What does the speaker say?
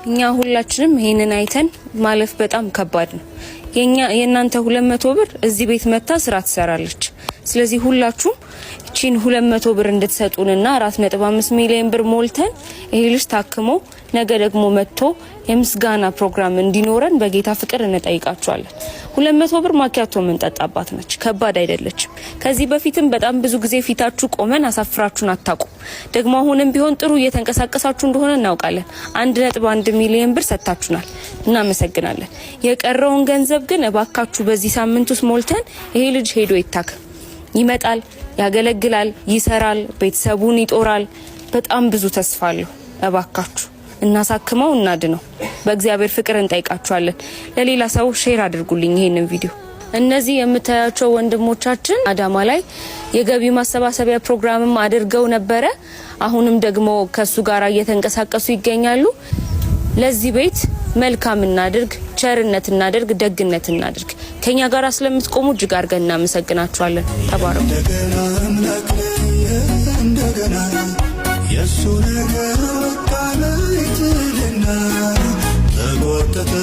እኛ ሁላችንም ይሄንን አይተን ማለፍ በጣም ከባድ ነው። የኛ የእናንተ 200 ብር እዚህ ቤት መታ ስራ ትሰራለች። ስለዚህ ሁላችሁም እቺን 200 ብር እንድትሰጡንና 4.5 ሚሊዮን ብር ሞልተን ይሄ ልጅ ታክሞ ነገ ደግሞ መጥቶ የምስጋና ፕሮግራም እንዲኖረን በጌታ ፍቅር እንጠይቃችኋለን። 200 ብር ማኪያቶ የምንጠጣባት ነች። ከባድ አይደለችም። ከዚህ በፊትም በጣም ብዙ ጊዜ ፊታችሁ ቆመን አሳፍራችሁን አታውቁም። ደግሞ አሁንም ቢሆን ጥሩ እየተንቀሳቀሳችሁ እንደሆነ እናውቃለን። 1.1 ሚሊዮን ብር ሰጥታችሁናል፣ እናመሰግናለን። የቀረውን ገንዘብ ግን እባካችሁ በዚህ ሳምንት ውስጥ ሞልተን ይሄ ልጅ ሄዶ ይታከም። ይመጣል፣ ያገለግላል፣ ይሰራል፣ ቤተሰቡን ይጦራል። በጣም ብዙ ተስፋ አለው። እባካችሁ እናሳክመው፣ እናድነው። በእግዚአብሔር ፍቅር እንጠይቃችኋለን። ለሌላ ሰው share አድርጉልኝ ይሄንን ቪዲዮ። እነዚህ የምታያቸው ወንድሞቻችን አዳማ ላይ የገቢ ማሰባሰቢያ ፕሮግራምም አድርገው ነበረ። አሁንም ደግሞ ከሱ ጋር እየተንቀሳቀሱ ይገኛሉ። ለዚህ ቤት መልካም እናድርግ፣ ቸርነት እናድርግ፣ ደግነት እናድርግ። ከኛ ጋር ስለምትቆሙ እጅግ አድርገን እናመሰግናችኋለን። ተባረኩ። እንደገና አምላክ እንደገና የእሱ ነገር በቃ ይትልና ተጎተተ።